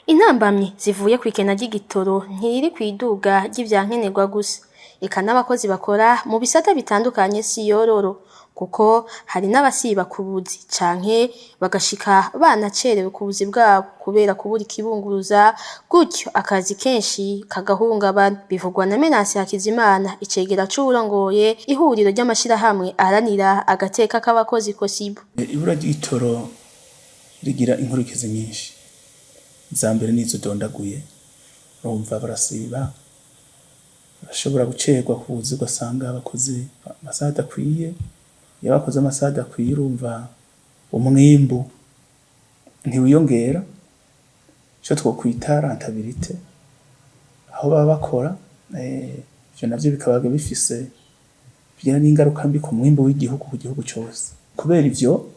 Intambamyi zivuye kw'ikena ry'igitoro ntiriri kw'iduga ry'ivyankenerwa gusa, eka n'abakozi bakora mu bisata bitandukanye si yororo, kuko hari n'abasiba ku buzi canke bagashika banacerewe ku buzi bwabo kubera kubura ikibunguruza, gutyo akazi kenshi kagahungabana. Bivugwa na Menace Hakizimana, icegera c'uwurongoye ihuriro ry'amashirahamwe aharanira agateka k'abakozi, COSYBU. Ibura ry'igitoro rigira inkurikizi nyinshi. Iza mbere nizo udondaguye, urumva barasiba, barashobora gucerwa ku buzi, ugasanga bakoze amasaha adakwiye. Iyo bakoze amasaha adakwiye, urumva umwimbu ntiwiyongera, ico twokwita rentabilité aho baba bakora. Ivyo navyo bikaba bifise bigira n'ingaruka mbi ku mwimbu w'igihugu, ku gihugu cose. Kubera ivyo,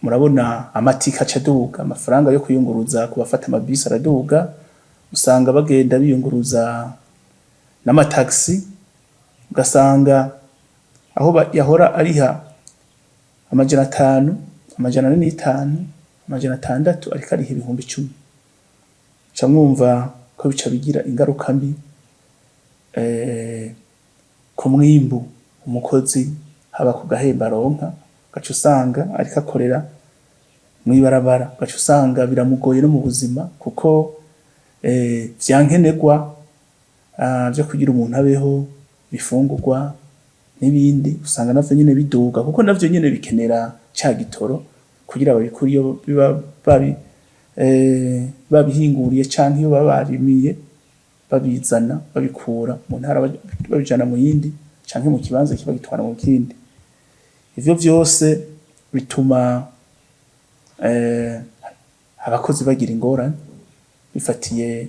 murabona amatike aca aduga, amafaranga yo kwiyunguruza ku bafata amabisi araduga, usanga bagenda biyunguruza n'amatagisi, ugasanga aho yahora ariha 500, 450, 600, ariko ariha 10,000. Muca mwumva ko bica bigira ingaruka mbi ku mwimbu umukozi, haba ku gahembo aronka, ugaca usanga ariko akorera mw'ibarabara, ugaca usanga biramugoye no mu buzima, kuko vyankenerwa vyo kugira umuntu abeho, ibifungurwa n'ibindi, usanga navyo nyene biduga, kuko navyo nyene bikenera ca gitoro kugira babikure iyo biba babihinguriye canke iyo baba barimiye, babizana, babikura mu ntara babijana mu yindi, canke mu kibanza kiba gitwara mu kindi. Ivyo vyose bituma abakozi bagira ingorane bifatiye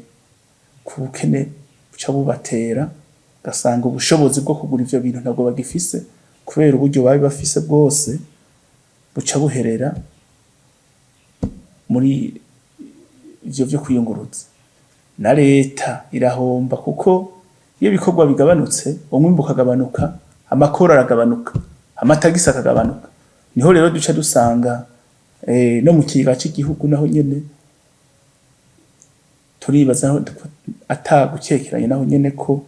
ku bukene buca bubatera, ugasanga ubushobozi bwo kugura ivyo bintu ntabwo bagifise, kubera uburyo bari bafise bwose buca buherera muri ivyo vyo kwiyunguruza. Na leta irahomba, kuko iyo ibikorwa bigabanutse, umwimbu ukagabanuka, amakoro aragabanuka, amatagisi akagabanuka. Niho rero duca dusanga no mu kigega c'igihugu naho nyene turibaza ata gukekeranya naho nyene ko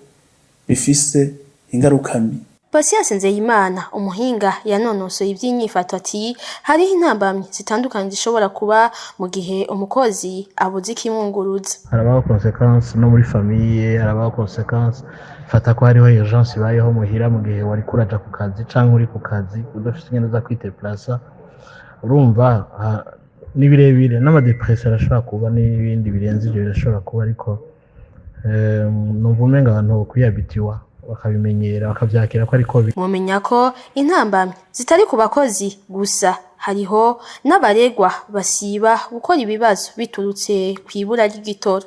bifise ingaruka mbi. Patience Nzeyimana, umuhinga yanonosoye ivy'inyifato, ati hariho intambamyi zitandukanye zishobora kuba mu gihe umukozi abuze ikimwunguruza. Harabaho conséquences no muri famille, harabaho conséquences. Fata ko hariho urgence ibayeho muhira mu gihe wariko uraja ku kazi canke uri ku kazi, udafise ingene uza kwideplasa. Urumva ni birebire, n'ama dépressions arashobora kuba, n'ibindi birenze ivyo birashobora kuba, ariko numva umenga abantu bokwiyabitiwa, bakabimenyera, bakavyakira ko ariko biri. Mwomenya ko intambamyi zitari ku bakozi gusa, hariho n'abaregwa basiba gukora ibibazo biturutse kw'ibura ry'igitoro.